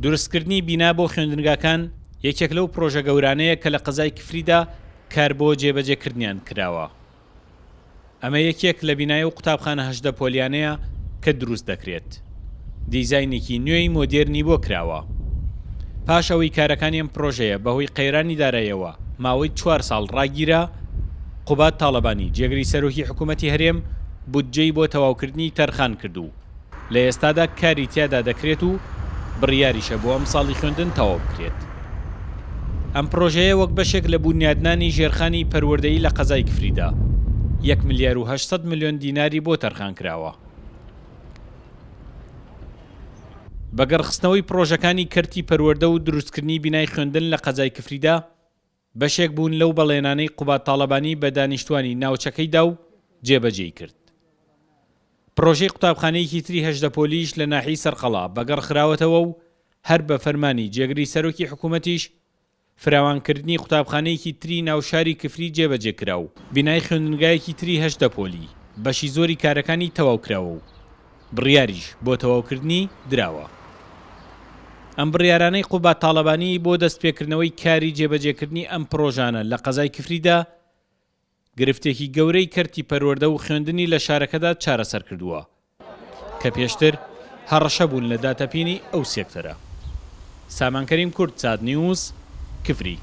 دروستکردنی بینا بۆ خوێندنگاکان یەکێک لەو پڕۆژە گەورانەیە کە لە قەزای کفریدا کار بۆ جێبەجێکردنیان کراوە. ئەمە یەکێک لە بینای ئەو قوتابخانە 18 پۆلیانەیە کە دروست دەکرێت. دیزاینێکی نوێی مۆدێرنی بۆ کراوە. پاش ئەوەی کارەکانی ئەم پڕۆژەیە بەهۆی قەیرانی داراییەوە ماوەی چوار ساڵ ڕاگیرا، قوباد تاڵەبانی، جێگری سەرۆکی حکوومەتی هەرێم بودجەی بۆ تەواوکردنی تەرخان کرد و لە ئێستادا کاری تیادا دەکرێت و بڕیاریشە بۆ ئەمساڵی خوێندن تەواو بکرێت. ئەم پڕۆژەیە وەک بەشێک لە بونیادنانی ژێرخانی پەروەردەیی لە قەزای کفریدا، یەک ملیار و 800 ملیۆن دیناری بۆ تەرخانکراوە. بەگەڕخستنەوەی پڕۆژەکانی کەرتی پەروەردە و دروستکردنی بینای خوێندن لە قەزای کفریدا، بەشێک بوون لەو بەڵێنانەی قوباد تاڵەبانی بە دانیشتوانی ناوچەکەی دا و جێبەجێی کرد. پڕۆژەی قوتابخانەیەکی تری 18 پۆلیش لە ناحیەی سەرقەڵا بەگەڕ خراوەتەوە و هەر بە فەرمانی جێگری سەرۆکی حکوومەتیش فراوانکردنی قوتابخانەیەکی تری ناو شاری کفری جێبەجێ کرا و بینای خوێندنگایەکی تری 18 پۆلی بەشی زۆری کارەکانی تەواو کراوە و بڕیاریش بۆ تەواوکردنی دراوە. ئەم بڕیارانەی قوباد تاڵەبانی بۆ دەستپێکردنەوەی کاری جێبەجێکردنی ئەم پڕۆژانە لە قەزای کفریدا گرفتێکی گەورەی کەرتی پەروەردە و خوێندنی لە شارەکەدا چارەسەر کردووە کە پێشتر هەڕەشە بوون لە داتەپینی ئەو سێکتەرە. سامان کەریم کوردسات نیوز، کفری.